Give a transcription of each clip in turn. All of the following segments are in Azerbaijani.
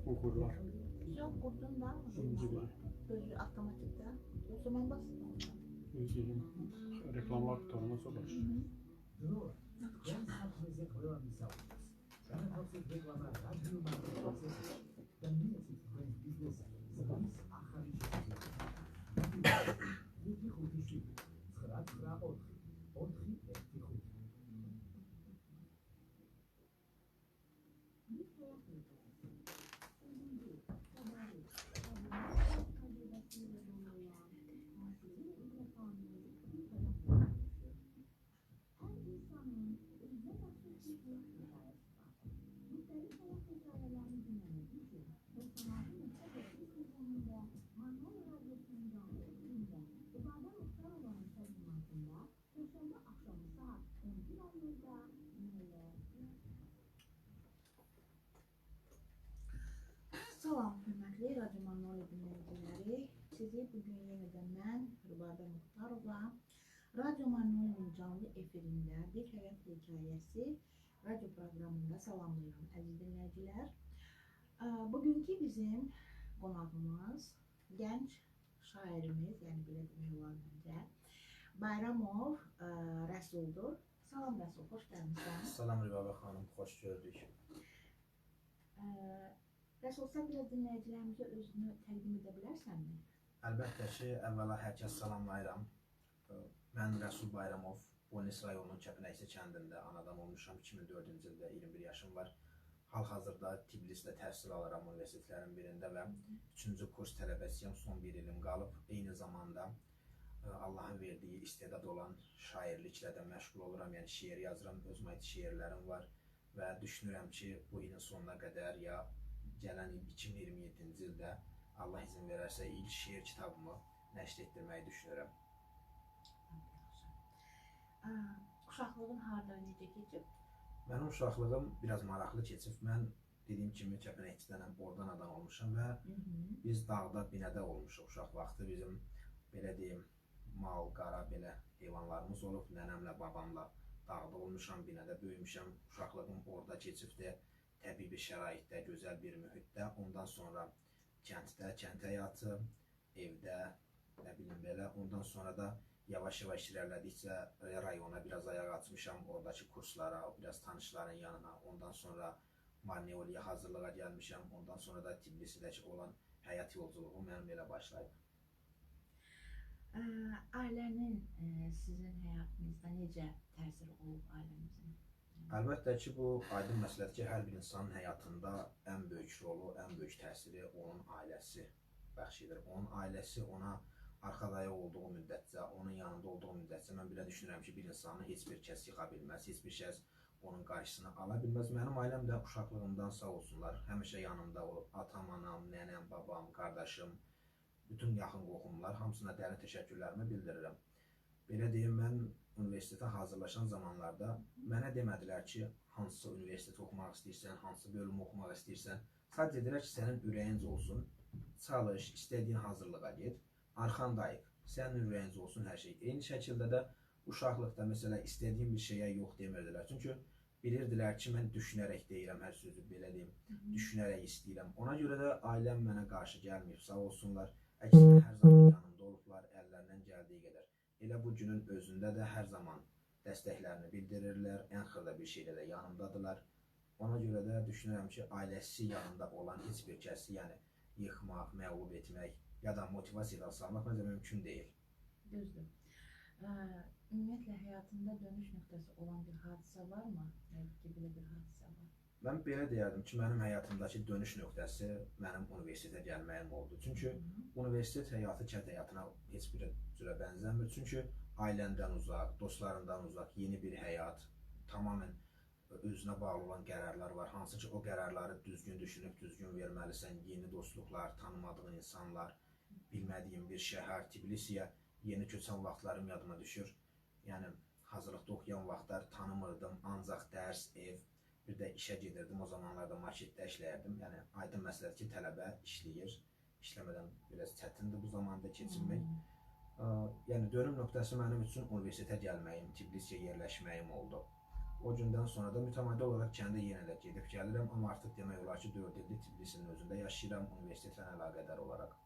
Uğurlar. Yok kurdun da. İkinci biri. Gözü avtomatikte. Yoksa ben bastım. Özür reklamlar qutarana sonra başlayır. Salam hörmətli Radio Manoli dinləyiciləri. Sizi bugün yenə də mən Rübabə Muxtarova Radio Manolinin canlı efirində bir həyat hekayəsi radio proqramında salamlayıram əziz dinləyicilər. Bugünkü bizim qonağımız gənc şairimiz, yəni belə demək olar məncə, Bayramov Rəsuldur. Salam Rəsul, xoş gəlmisən. Salam Rübabə xanım, xoş gördük. Rəsul, sən biraz dinləyicilərimizə özünü təqdim edə bilərsənmi? Əlbəttə ki, əvvəla hər kəs salamlayıram. Mən Rəsul Bayramov, Bonis rayonunun Kəpənəkçi kəndində anadan olmuşam. 2004-cü ildə 21 yaşım var. Hal-hazırda Tbilisdə təhsil alıram universitetlərin birində və 3-cü kurs tələbəsiyəm. Son bir ilim qalıb. Eyni zamanda Allahın verdiyi istedad olan şairliklə də məşğul oluram. Yəni şeir yazıram, özümə aid şeirlərim var və düşünürəm ki, bu ilin sonuna qədər ya gələn il 2027-ci ildə Allah izin verərsə ilk şeir kitabımı nəşr etdirməyi düşünürəm. Uşaqlığın harda necə keçib? Mənim uşaqlığım biraz maraqlı keçib. Mən dediyim kimi Kəpənəkçidənəm, oradan anadan olmuşam və biz dağda, binədə olmuşuq uşaq vaxtı. Bizim belə deyim, mal, qara belə heyvanlarımız olub. Nənəmlə, babamla dağda olmuşam, binədə böyümüşəm. Uşaqlığım orada keçibdi. Təbii bir şəraitdə, gözəl bir mühitdə. Ondan sonra kənddə, kənd həyatı, evdə, nə bilim belə. Ondan sonra da yavaş-yavaş irəlilədikcə rayona biraz ayaq açmışam, oradakı kurslara, biraz tanışların yanına. Ondan sonra Marneoliyə hazırlığa gəlmişəm. Ondan sonra da Tbilisidəki olan həyat yolculuğum mənim elə başlayıb. Ailənin sizin həyatınızda necə təsiri olub ailəmizin? Əlbəttə ki, bu aydın məsələdir ki, hər bir insanın həyatında ən böyük rolu, ən böyük təsiri onun ailəsi bəxş edir. Onun ailəsi ona arxa dayaq olduğu müddətcə, onun yanında olduğu müddətcə mən belə düşünürəm ki, bir insanı heç bir kəs yıxa bilməz, heç bir kəs onun qarşısını ala bilməz. Mənim ailəm də uşaqlığımdan sağ olsunlar, həmişə yanımda olub. Atam, anam, nənəm, babam, qardaşım, bütün yaxın qohumlar, hamısına dərin təşəkkürlərimi bildirirəm. Belə deyim, mən universitetə hazırlaşan zamanlarda mənə demədilər ki, hansı universitet oxumaq istəyirsən, hansı bölümü oxumaq istəyirsən. Sadəcə dedilər ki, sənin ürəyincə olsun, çalış, istədiyin hazırlığa get, arxandayıq, sənin ürəyincə olsun hər şey. Eyni şəkildə də uşaqlıqda məsələ istədiyim bir şeyə yox demirdilər. Çünki bilirdilər ki, mən düşünərək deyirəm hər sözü, belə deyim, düşünərək istəyirəm. Ona görə də ailəm mənə qarşı gəlməyib, sağ olsunlar. Əksinə hər zaman yanımda olublar, əllərindən gəldiyi qədər. Elə bu günün özündə də hər zaman dəstəklərini bildirirlər, ən xırda bir şeydə də yanımdadılar. Ona görə də düşünürəm ki, ailəsi yanında olan heç bir kəsi, yəni yıxmaq, məğlub etmək ya da motivasiyadan salmaq məncə mümkün deyil. Düzdür. Ümumiyyətlə həyatında dönüş nöqtəsi olan bir hadisə varmı? Ki, belə bir hadisə var. Mən belə deyərdim ki, mənim həyatımdakı dönüş nöqtəsi mənim universitetə gəlməyim oldu. Çünki universitet həyatı kənd həyatına heç bir cürə bənzəmir. Çünki ailəndən uzaq, dostlarından uzaq, yeni bir həyat, tamamilə özünə bağlı olan qərarlar var. Hansı ki, o qərarları düzgün düşünüb, düzgün verməlisən. Yeni dostluqlar, tanımadığın insanlar, bilmədiyin bir şəhər, Tbilisiyə yeni köçən vaxtlarım yadıma düşür. Yəni hazırlıqda oxuyan vaxtlar tanımırdım, ancaq dərs, ev. Bir də işə gedirdim. O zamanlarda marketdə işləyirdim. Yəni aydın məsələdir ki, tələbə işləyir. İşləmədən biraz çətindir bu zamanda keçinmək. Yəni dönüm nöqtəsi mənim üçün universitetə gəlməyim, Tbilisiyə yerləşməyim oldu. O gündən sonra da mütəmadi olaraq kəndə yenə də gedib gəlirəm, amma artıq demək olar ki, 4 ildir Tbilisinin özündə yaşayıram universitetlə əlaqədar olaraq.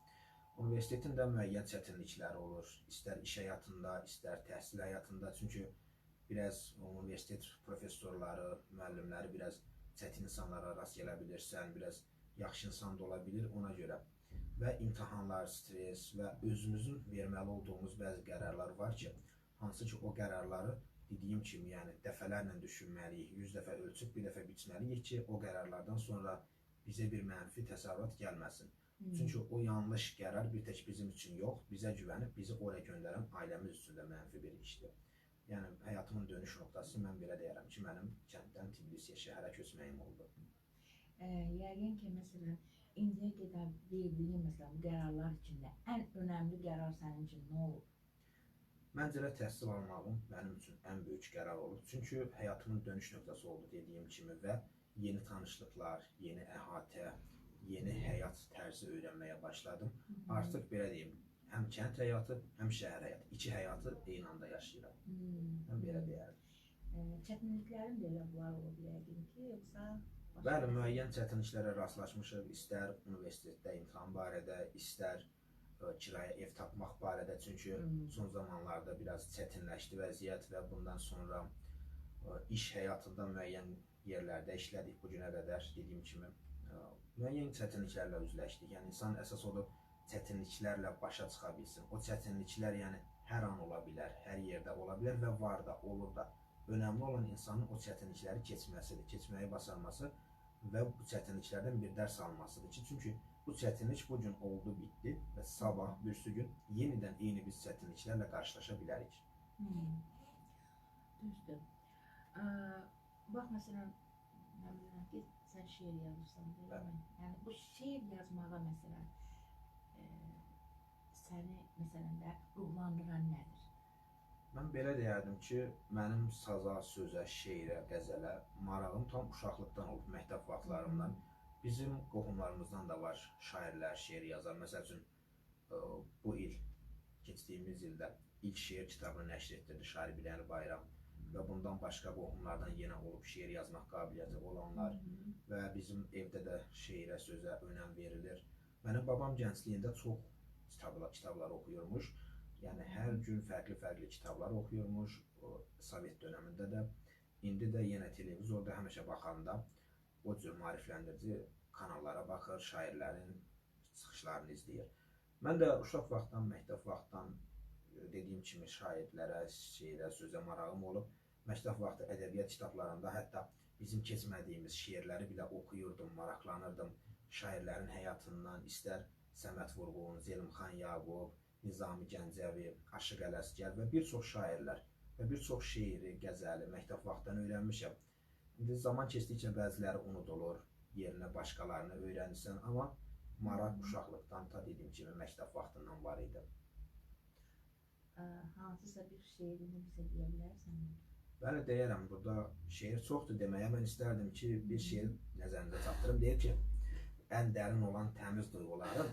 Universitetin də müəyyən çətinlikləri olur, istər iş həyatında, istər təhsil həyatında. Çünki biraz universitet professorları, müəllimləri biraz çətin insanlara rast gələ bilirsən, biraz yaxşı insan da ola bilir ona görə. Və imtahanlar, stres və özümüzün verməli olduğumuz bəzi qərarlar var ki, hansı ki o qərarları dediyim kimi, yəni dəfələrlə düşünməliyik, 100 dəfə ölçüb bir dəfə biçməliyik ki, o qərarlardan sonra bizə bir mənfi təsərrüat gəlməsin. Çünki o yanlış qərar bir tək bizim üçün yox, bizə güvənib bizi oraya göndərən ailəmiz üçün də mənfi bir işdir. Yəni həyatımın dönüş nöqtəsi mən belə deyərəm ki, mənim kənddən Tbilisiyə şəhərə köçməyim oldu. Yəqin ki, məsələn, indiyə qədər verdiyin məsələn bu qərarlar içində ən önəmli qərar sənin üçün nə olub? Məncə də təhsil almağım mənim üçün ən böyük qərar olub. Çünki həyatımın dönüş nöqtəsi oldu dediyim kimi və yeni tanışlıqlar, yeni əhatə, yeni həyat tərzi öyrənməyə başladım. Artıq belə deyim, həm kənd həyatı, həm şəhər həyatı, iki həyatı eyni anda yaşayıram. Mən belə deyərdim. Çətinliklərin də elə bunlar olub yəqin ki, yoxsa başqa? Bəli, müəyyən çətinliklərə rastlaşmışıq, istər universitetdə imtahan barədə, istər kirayə ev tapmaq barədə. Çünki son zamanlarda biraz çətinləşdi vəziyyət və bundan sonra iş həyatında müəyyən yerlərdə işlədik bu günə qədər, dediyim kimi müəyyən çətinliklərlə üzləşdik. Yəni insan əsas odur çətinliklərlə başa çıxa bilsin. O çətinliklər yəni hər an ola bilər, hər yerdə ola bilər və var da, olur da. Önəmli olan insanın o çətinlikləri keçməsidir, keçməyi bacarması və bu çətinliklərdən bir dərs almasıdır ki, çünki bu çətinlik bu gün oldu, bitdi və sabah, birisi gün yenidən eyni biz çətinliklərlə qarşılaşa bilərik. Düzdür. Bax, məsələn, mən bilirəm ki, sən şeir yazırsan, deyilmi? Yəni, bu şeir yazmağa, məsələn, səni, məsələn də, ruhlandıran nədir? Mən belə deyərdim ki, mənim saza, sözə, şeirə, qəzələ marağım tam uşaqlıqdan olub, məktəb vaxtlarımdan. Bizim qohumlarımızdan da var şairlər, şeir yazar. Məsəl üçün, bu il, keçdiyimiz ildə ilk şeir kitabını nəşr etdirdi şair Biləli Bayram və bundan başqa qohumlardan yenə olub şeir yazmaq qabiliyyəti olanlar və bizim evdə də şeirə, sözə önəm verilir. Mənim babam gəncliyində çox kitablar oxuyurmuş. Yəni, hər gün fərqli-fərqli kitablar oxuyurmuş, o Sovet dönəmində də. İndi də yenə televizorda həmişə baxanda o cür maarifləndirici kanallara baxır, şairlərin çıxışlarını izləyir. Mən də uşaq vaxtdan, məktəb vaxtdan dediyim kimi şairlərə, şeirə, sözə marağım olub. Məktəb vaxtı ədəbiyyat kitablarında hətta bizim keçmədiyimiz şeirləri belə oxuyurdum, maraqlanırdım. Şairlərin həyatından istər Səməd Vurğun, Zelimxan Yaqub, Nizami Gəncəvi, Aşıq Ələsgər və bir çox şairlər və bir çox şeiri, qəzəli məktəb vaxtdan öyrənmişəm. İndi zaman keçdikcə bəziləri unudulur, yerinə başqalarını öyrənirsən, amma maraq uşaqlıqdan ta dediyim kimi məktəb vaxtından var idi. Hansısa bir şeirini bizə deyə bilərsənmi? Bəli, deyərəm. Burada şeir çoxdur deməyə. Mən istərdim ki, bir şeir nəzərinizə çatdırım. Deyir ki, ən dərin olan təmiz duyğuların,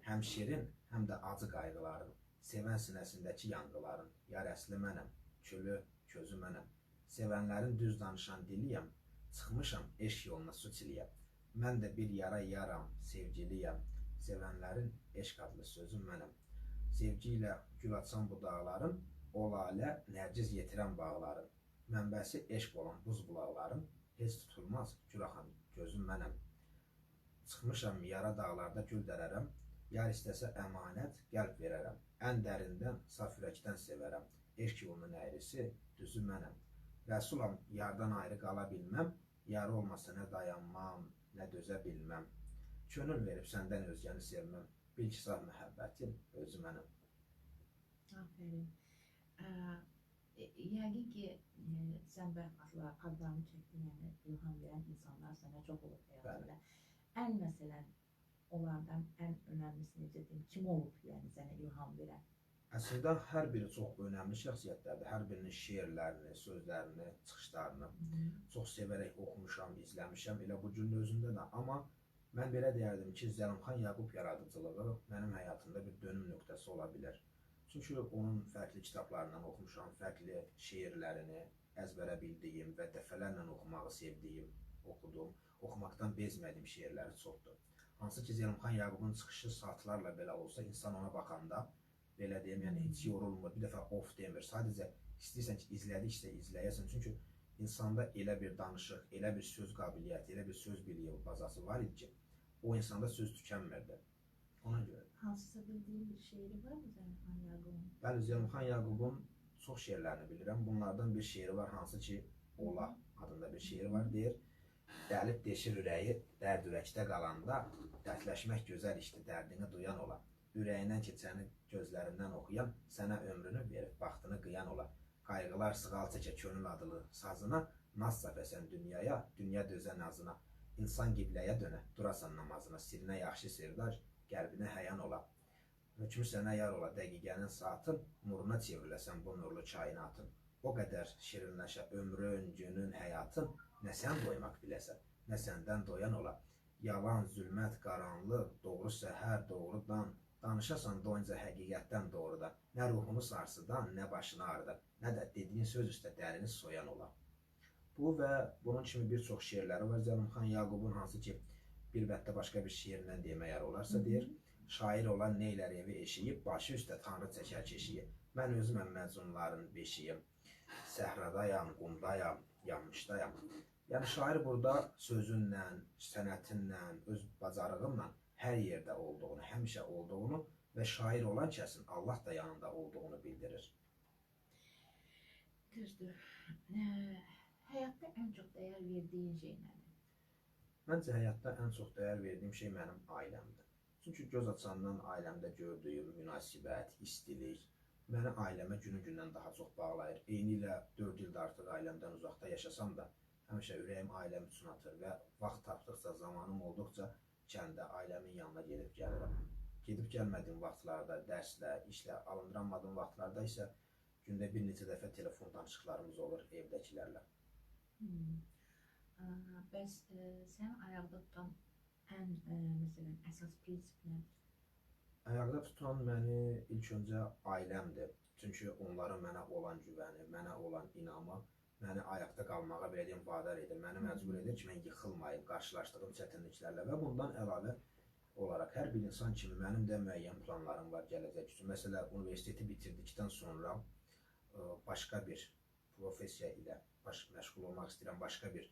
həm şirin, həm də acı qayğıların, sevən sinəsindəki yanğıların, yar əsli mənəm, külü, közü mənəm, sevənlərin düz danışan diliyəm, çıxmışam eşq yoluna su çiliyəm, mən də bir yara yaram, sevgiliyəm, sevənlərin eşq adlı sözü mənəm, sevgi ilə gül açan budaqların, o lalə nərgiz yetirən bağların, mənbəsi eşq olan buz bulaqların, heç tutulmaz gül axan gözüm mənəm, çıxmışam yara dağlarda gül dərərəm, yar istəsə əmanət qəlb verərəm, ən dərindən, saf ürəkdən sevərəm, eşq yolunun əyrisi, düzü mənəm. Rəsulam, yardan ayrı qala bilməm, yarı olmasa nə dayanmam, nə dözə bilməm. Könül verib səndən özgəni sevməm, bil ki, saf məhəbbətin özü mənəm. Aferin. Yəqin ki, sən bayaq adlarını çəkdin, yəni ilham verən insanlar sənə çox olub həyatında. Ən məsələn, onlardan ən önəmlisi necə deyim, kim olub, yəni sənə ilham verən? Əslində hər biri çox önəmli şəxsiyyətlərdir. Hər birinin şeirlərini, sözlərini, çıxışlarını çox sevərək oxumuşam, izləmişəm elə bu günün özündə də. Amma mən belə deyərdim ki, Zəlimxan Yaqub yaradıcılığı mənim həyatımda bir dönüm nöqtəsi ola bilər. Çünki onun fərqli kitablarından oxumuşam, fərqli şeirlərini əzbərə bildiyim və dəfələrlə oxumağı sevdiyim, oxudum, oxumaqdan bezmədiyim şeirləri çoxdur. Hansı ki, Zəlimxan Yaqubun çıxışı saatlarla belə olsa, insan ona baxanda, belə deyim, yəni heç yorulmur, bir dəfə off demir. Sadəcə istəyirsən ki, izlədikcə izləyəsən. Çünki insanda elə bir danışıq, elə bir söz qabiliyyəti, elə bir söz biliyi bazası var idi ki, o insanda söz tükənmirdi. Ona görə. Hansısa bildiyin bir şeiri var mı Zəlimxan Yaqubun? Bəli, Zəlimxan Yaqubun çox şeirlərini bilirəm. Bunlardan bir şeiri var, hansı ki, Ola adında bir şeiri var, deyir. Dəlib deşir ürəyi, dərd ürəkdə qalanda, dərdləşmək gözəl işdir, dərdini duyan ola. Ürəyindən keçəni gözlərindən oxuyan, sənə ömrünü verib baxtını qıyan ola. Qayğılar sığal çəkə könül adlı sazına, naz səpəsən dünyaya, dünya dözə nazına. İnsan qibləyə dönə, durasan namazına, sirinə yaxşı sirdaş, qəlbinə həyan ola. Hökmü sənə yar ola dəqiqənin saatın, nuruna çevriləsən bu nurlu kainatın. O qədər şirinləşə ömrün, günün, həyatın, nə sən doymaq biləsən, nə səndən doyan ola. Yalan, zülmət, qaranlıq, doğru səhər, doğrudan, danışasan doyunca həqiqətdən doğrudan, nə ruhunu sarsıdan, nə başını ağrıdan, nə də dediyin söz üstə dərini soyan ola. Bu və bunun kimi bir çox şeirləri var Zəlimxan Yaqubun, hansı ki, bir bənddə başqa bir şeirindən demək olarsa deyir, şair olan neylər evi eşiyi, başı üstə tanrı çəkər keşiyi. Mən özüməm məcnunların beşiyim, səhradayam, qumdayam, yanmışdayam. Yəni şair burada sözünlə, sənətinlə, öz bacarığınla hər yerdə olduğunu, həmişə olduğunu və şair olan kəsin Allah da yanında olduğunu bildirir. Düzdür. Həyatda ən çox dəyər verdiyin şey nədir? Məncə həyatda ən çox dəyər verdiyim şey mənim ailəmdir. Çünki göz açandan ailəmdə gördüyüm münasibət, istilik məni ailəmə günü-gündən daha çox bağlayır. Eynilə 4 ildir artıq ailəmdən uzaqda yaşasam da, həmişə ürəyim ailəm üçün atır və vaxt tapdıqca, zamanım olduqca kəndə, ailəmin yanına gedib gəlirəm. Gedib gəlmədiyim vaxtlarda, dərslə, işlə alındıramadığım vaxtlarda isə gündə bir neçə dəfə telefon danışıqlarımız olur evdəkilərlə. Bəs sən ayaqda tutan ən, məsələn, əsas prinsip nədir? Ayaqda tutan məni ilk öncə ailəmdir. Çünki onların mənə olan güvəni, mənə olan inamı məni ayaqda qalmağa belə deyim, vadar edir. Məni məcbur edir ki, mən yıxılmayım qarşılaşdığım çətinliklərlə və bundan əlavə olaraq hər bir insan kimi mənim də müəyyən planlarım var gələcək üçün. Məsələn, universiteti bitirdikdən sonra başqa bir professiya ilə məşğul olmaq istəyirəm, başqa bir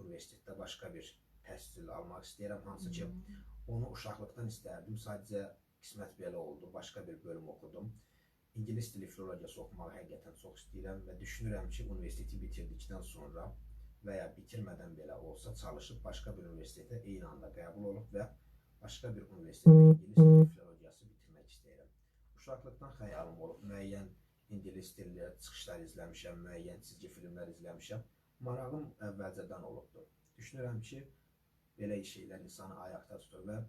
universitetdə başqa bir təhsil almaq istəyirəm, hansı ki, onu uşaqlıqdan istərdim, sadəcə qismət belə oldu, başqa bir bölüm oxudum. İngilis dili filologiyası oxumağı həqiqətən çox istəyirəm və düşünürəm ki, universiteti bitirdikdən sonra və ya bitirmədən belə olsa çalışıb başqa bir universitetə eyni anda qəbul olub və başqa bir universitetdə ingilis dili filologiyası bitirmək istəyirəm. Uşaqlıqdan xəyalım olub, müəyyən ingilis dilli çıxışlar izləmişəm, müəyyən cizgi filmlər izləmişəm. Marağım əvvəlcədən olubdur. Düşünürəm ki, belə şeylər insanı ayaqda tutur və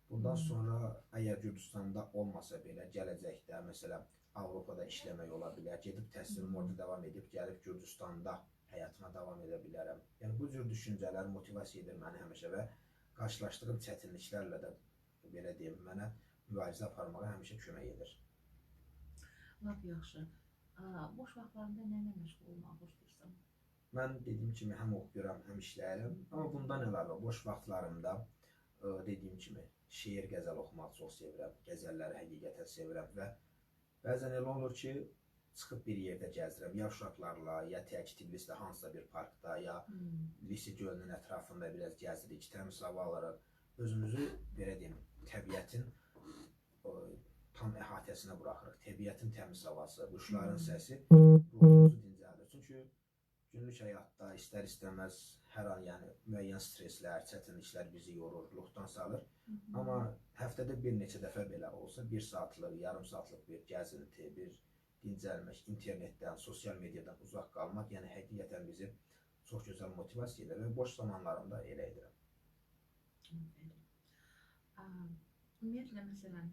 bundan sonra əgər Gürcüstanda olmasa belə gələcəkdə, məsələn, Avropada işləmək ola bilər, gedib təhsilimi orada davam edib, gəlib Gürcüstanda həyatıma davam edə bilərəm. Yəni, bu cür düşüncələr motivasiya edir məni həmişə və qarşılaşdığım çətinliklərlə də, belə deyim, mənə mübarizə aparmağa həmişə kömək edir. Lap yaxşı. Boş vaxtlarında nə ilə məşğul olmağı xoşlayırsan? Mən dediyim kimi həm oxuyuram, həm işləyirəm. Amma bundan əlavə boş vaxtlarımda dediyim kimi şeir, qəzəl oxumağı çox sevirəm. Qəzəlləri həqiqətən sevirəm və bəzən elə olur ki, çıxıb bir yerdə gəzirəm. Ya uşaqlarla, ya tək Tbilisdə hansısa bir parkda, ya Lisi gölünün ətrafında biraz gəzirik, təmiz hava alırıq. Özümüzü, belə deyim, təbiətin tam əhatəsinə buraxırıq. Təbiətin təmiz havası, quşların səsi ruhumuzu dincəldir. Çünki günlük həyatda istər-istəməz hər an yəni müəyyən streslər, çətinliklər bizi yorur, ruhdan salır. Amma həftədə bir neçə dəfə belə olsa, bir saatlıq, yarım saatlıq bir gəzinti, bir dincəlmək, internetdən, sosial mediadan uzaq qalmaq, yəni həqiqətən bizi çox gözəl motivasiya edir və boş zamanlarımda elə edirəm. Ümumiyyətlə, məsələn,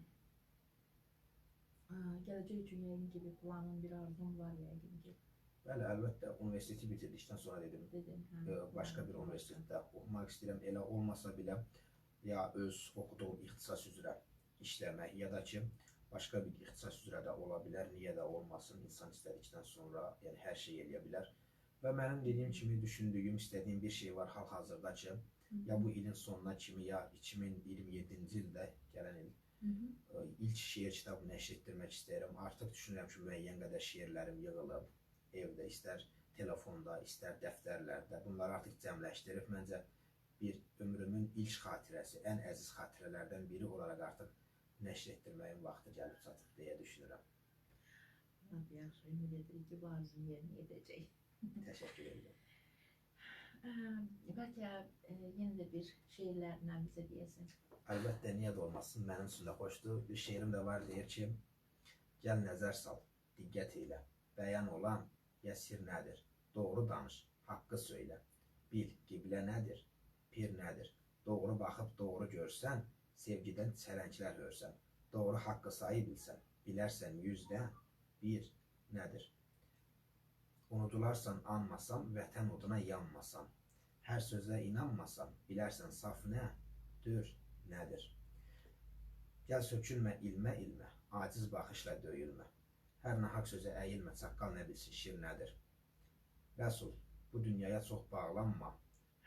Gələcək üçün yəqin ki, bir planın, bir arzun var yəqin ki. Bəli, əlbəttə, universiteti bitirdikdən sonra dedim, Dedin, hə. Başqa bir universitetdə oxumaq istəyirəm. Elə olmasa belə ya öz oxuduğum ixtisas üzrə işləmək, ya da ki, başqa bir ixtisas üzrə də ola bilər, niyə də olmasın, insan istədikdən sonra, yəni hər şey eləyə bilər. Və mənim dediyim kimi düşündüyüm, istədiyim bir şey var hal-hazırda ki, ya bu ilin sonuna kimi, ya 2027-ci ildə, gələn il ilk şeir kitabı nəşr etdirmək istəyirəm. Artıq düşünürəm ki, müəyyən qədər şeirlərim yığılıb evdə, istər telefonda, istər dəftərlərdə. Bunları artıq cəmləşdirib məncə bir ömrümün ilk xatirəsi, ən əziz xatirələrdən biri olaraq artıq nəşr etdirməyin vaxtı gəlib çatıb deyə düşünürəm. Lap yaxşı, ümid edirik ki, bu arzun yerinə yetəcək. Təşəkkür edirəm. Bəlkə yenə də bir şeirlərlə bizə deyəsən. Əlbəttə, niyə də olmasın, mənim üçün də xoşdur. Bir şeirim də var, deyir ki, gəl nəzər sal, diqqət eylə, bəyan olan ya sir nədir, doğru danış, haqqı söylə, bil, qiblə nədir, pir nədir, doğru baxıb doğru görsən, sevgidən çələnglər hörsən, doğru haqqı sayı bilsən, bilərsən 1% nədir. Unudularsan, anmasan, vətən oduna yanmasan, hər sözə inanmasan, bilərsən saf nə, dür nədir. Gəl sökülmə ilmə ilmə, aciz baxışla döyülmə. Hər nahaq sözə əyilmə, çaqqal nə bilsin şir nədir. Rəsul, bu dünyaya çox bağlanma,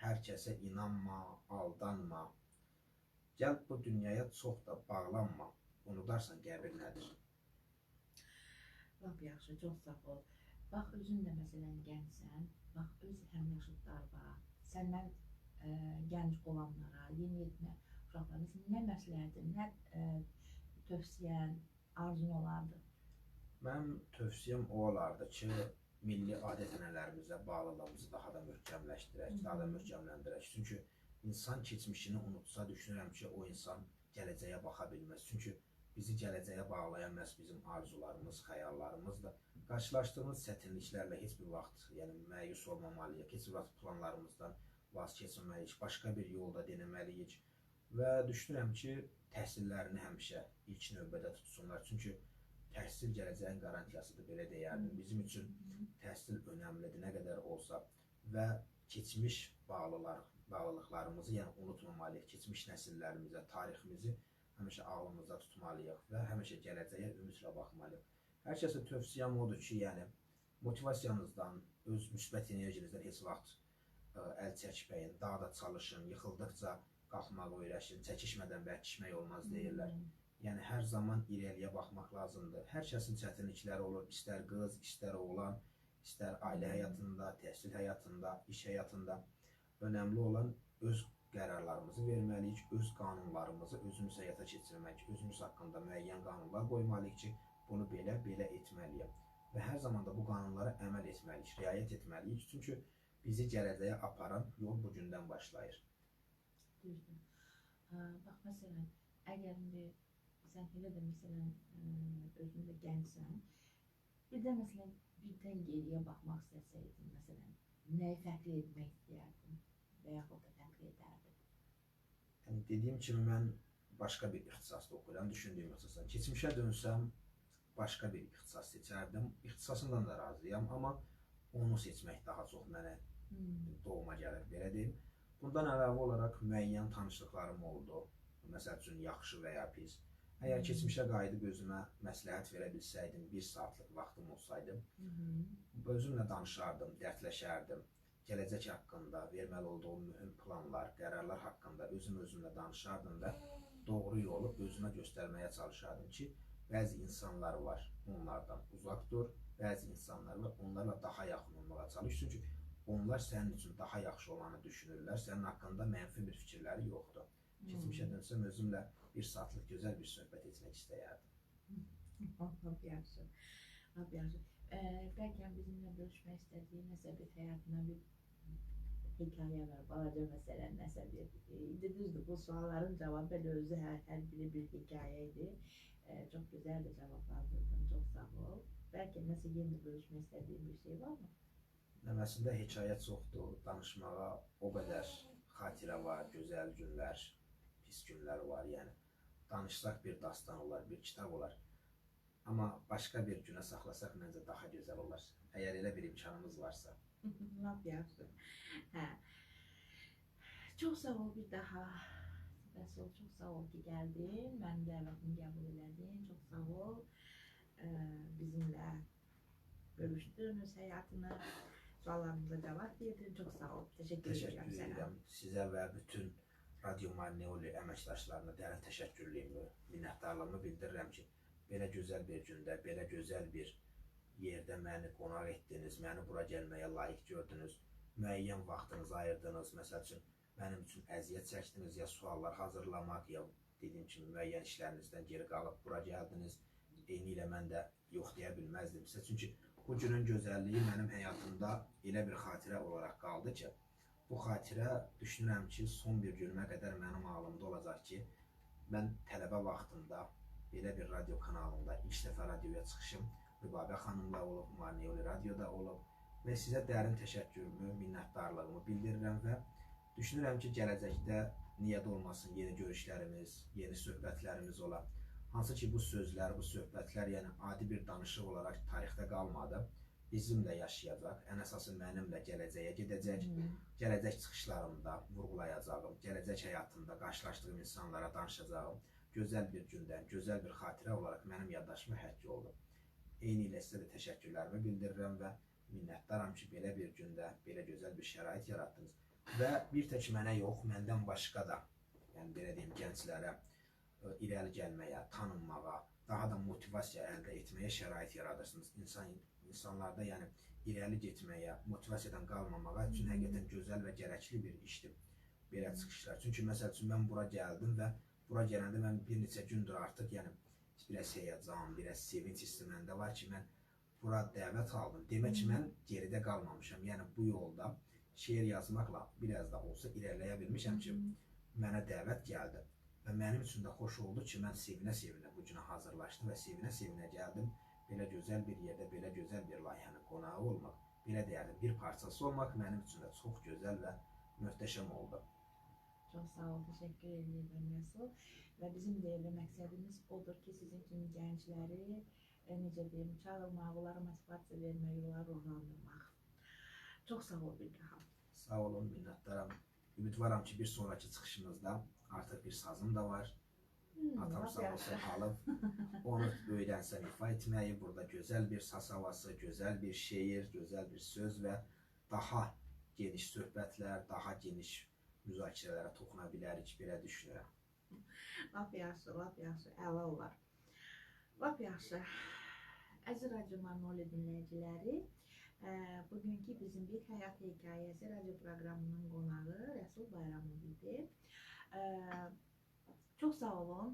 hər kəsə inanma, aldanma. Gəl bu dünyaya çox da bağlanma, unudarsan qəbir nədir. Lap yaxşı, çox sağ ol. Bax, özün də məsələn gəncsən, bax, öz həmyaşıdlarına, səndən gənc olanlara, yeniyetmə uşaqlara məsələn, nə məsləhətin, nə tövsiyən, arzun olardı? Mənim tövsiyəm o olardı ki, milli adət-ənənələrimizə bağlılığımızı daha da möhkəmləşdirək, daha da möhkəmləndirək. Çünki insan keçmişini unutsa, düşünürəm ki, o insan gələcəyə baxa bilməz. Çünki bizi gələcəyə bağlayan məhz bizim arzularımız, xəyallarımızdır. Qarşılaşdığımız çətinliklərlə heç bir vaxt, yəni məyus olmamalıyıq, heç bir vaxt planlarımızdan vaz keçməməliyik, başqa bir yolda denəməliyik və düşünürəm ki, təhsillərini həmişə ilk növbədə tutsunlar. Çünki təhsil gələcəyin qarantiyasıdır, belə deyərdim. Bizim üçün təhsil önəmlidir, nə qədər olsa və keçmiş bağlılıqlarımızı, yəni unutmamalıyıq. Keçmiş nəsillərimizə, tariximizi həmişə ağlımızda tutmalıyıq və həmişə gələcəyə ümidlə baxmalıyıq. Hər kəsə tövsiyəm odur ki, yəni motivasiyanızdan, öz müsbət enerjinizdən heç vaxt əl çəkməyin, daha da çalışın, yıxıldıqca qalxmağı öyrəşin, çəkişmədən bərkişmək olmaz deyirlər. Yəni hər zaman irəliyə baxmaq lazımdır. Hər kəsin çətinlikləri olur, istər qız, istər oğlan, istər ailə həyatında, təhsil həyatında, iş həyatında. Önəmli olan öz qərarlarımızı verməliyik, öz qanunlarımızı özümüz həyata keçirmək, özümüz haqqında müəyyən qanunlar qoymalıyıq ki, bunu belə etməliyəm. Və hər zaman da bu qanunlara əməl etməliyik, riayət etməliyik. Çünki bizi gələcəyə aparan yol bugündən başlayır. Düzdür. Bax, məsələn, əgər indi sən elə də məsələn, özün də gəncsən, birdən məsələn, birdən geriyə baxmaq istəsəydin, məsələn, nəyi fərqli etmək istəyərdin və yaxud da fərqli edərdin? Yəni, dediyim kimi, mən başqa bir ixtisasda oxuyuram, düşündüyüm ixtisasdan. Keçmişə dönsəm, başqa bir ixtisas seçərdim. İxtisasımdan da razıyam, amma onu seçmək daha çox mənə doğma gəlir, belə deyim. Bundan əlavə olaraq müəyyən tanışlıqlarım oldu. Məsəl üçün, yaxşı və ya pis. Əgər keçmişə qayıdıb özümə məsləhət verə bilsəydim, bir saatlıq vaxtım olsaydı, özümlə danışardım, dərdləşərdim. Gələcək haqqında, verməli olduğum mühüm planlar, qərarlar haqqında özüm-özümlə danışardım və doğru yolu özümə göstərməyə çalışardım ki, bəzi insanlar var, onlardan uzaq dur, bəzi insanlar var, onlarla daha yaxın olmağa çalış. Çünki onlar sənin üçün daha yaxşı olanı düşünürlər, sənin haqqında mənfi bir fikirləri yoxdur. Keçmişə dönsəm özümlə bir saatlıq gözəl bir söhbət etmək istəyərdim. Lap yaxşı, lap yaxşı. Bəlkə bizimlə bölüşmək istədiyin nəsə bir həyatına bir hekayə var, balaca məsələn, nəsə bir. İndi düzdür, bu sualların cavabı belə özü hər biri bir hekayə idi. Çox gözəl də cavablandırdın, çox sağ ol. Bəlkə nəsə yenə bölüşmək istədiyin bir şey varmı? Əslində hekayə çoxdur, danışmağa o qədər xatirə var, gözəl günlər, pis günlər var. Yəni danışsaq bir dastan olar, bir kitab olar. Amma başqa bir günə saxlasaq məncə daha gözəl olar. Əgər elə bir imkanımız varsa. Lap yaxşı. Hə. Çox sağ ol bir daha. Rəsul, çox sağ ol ki, gəldin. Mənim dəvətimi qəbul elədin. Çox sağ ol. Bizimlə bölüşdün öz həyatını. Suallarımıza cavab verdin. Çox sağ ol. Təşəkkür edirəm sənə. Edirəm sizə və bütün Radio Marneoli əməkdaşlarına dərin təşəkkürlüyümü, minnətdarlığımı bildirirəm ki, belə gözəl bir gündə, belə gözəl bir yerdə məni qonaq etdiniz, məni bura gəlməyə layiq gördünüz, müəyyən vaxtınızı ayırdınız. Məsəl üçün, mənim üçün əziyyət çəkdiniz, ya suallar hazırlamaq, ya dediyim kimi müəyyən işlərinizdən geri qalıb bura gəldiniz. Eynilə mən də yox deyə bilməzdim sizə. Çünki bu günün gözəlliyi mənim həyatımda elə bir xatirə olaraq qaldı ki, bu xatirə düşünürəm ki, son bir günümə qədər mənim ağlımda olacaq ki, mən tələbə vaxtımda belə bir radio kanalında ilk dəfə radioya çıxışım Rübabə xanımla olub, Marneoli radioda olub və sizə dərin təşəkkürümü, minnətdarlığımı bildirirəm və düşünürəm ki, gələcəkdə niyə də olmasın yeni görüşlərimiz, yeni söhbətlərimiz ola. Hansı ki, bu sözlər, bu söhbətlər, yəni adi bir danışıq olaraq tarixdə qalmadı. Bizimlə yaşayacaq, ən əsası mənimlə gələcəyə gedəcək, gələcək çıxışlarımda vurğulayacağım, gələcək həyatımda qarşılaşdığım insanlara danışacağım. Gözəl bir gündən, gözəl bir xatirə olaraq mənim yaddaşıma həkk oldu. Eyni ilə sizə də təşəkkürlərimi bildirirəm və minnətdaram ki, belə bir gündə, belə gözəl bir şərait yaratdınız. Və bir tək mənə yox, məndən başqa da, yəni belə deyim, gənclərə irəli gəlməyə, tanınmağa, daha da motivasiya əldə etməyə şərait yaradırsınız. İnsanlarda yəni irəli getməyə, motivasiyadan qalmamağa üçün həqiqətən gözəl və gərəkli bir işdir belə çıxışlar. Çünki məsəl üçün mən bura gəldim və bura gələndə mən bir neçə gündür artıq, yəni biraz həyəcan, biraz sevinç hissi məndə var ki, mən bura dəvət aldım. Demək ki, mən geridə qalmamışam. Yəni bu yolda şeir yazmaqla biraz da olsa irəliləyə bilmişəm ki, mənə dəvət gəldi. Və mənim üçün də xoş oldu ki, mən sevinə-sevinə bu günə hazırlaşdım və sevinə-sevinə gəldim. Belə gözəl bir yerdə, belə gözəl bir layihənin qonağı olmaq, belə deyərdim, bir parçası olmaq mənim üçün də çox gözəl və möhtəşəm oldu. Çox sağ ol, təşəkkür edirəm Rəsul. Və bizim də elə məqsədimiz odur ki, sizin kimi gəncləri, necə deyim, çağırmaq, onlara motivasiya vermək, onları ruhlandırmaq. Çox sağ ol bir daha. Sağ olun, minnətdaram. Ümidvaram ki, bir sonraki çıxışımızda artıq bir sazım da var. Atam sağ olsun alıb, onu öyrənsəm ifa etməyi, burada gözəl bir saz havası, gözəl bir şeir, gözəl bir söz və daha geniş söhbətlər, daha geniş müzakirələrə toxuna bilərik, belə düşünürəm. Lap yaxşı, lap yaxşı, əla olar. Lap yaxşı. Əziz Radio Marnoli dinləyiciləri, bugünkü bizim bir həyat hekayəsi radio proqramının qonağı Rəsul Bayramov idi. Çox sağ olun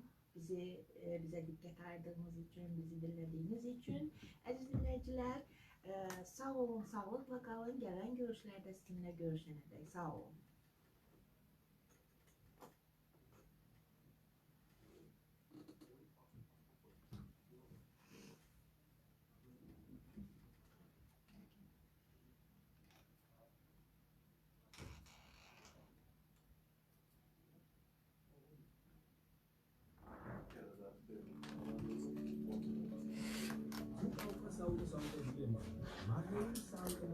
bizə diqqət ayırdığınız üçün, bizi dinlədiyiniz üçün. Əziz dinləyicilər, sağ olun, sağlıqla qalın. Gələn görüşlərdə sizinlə görüşənədək sağ olun.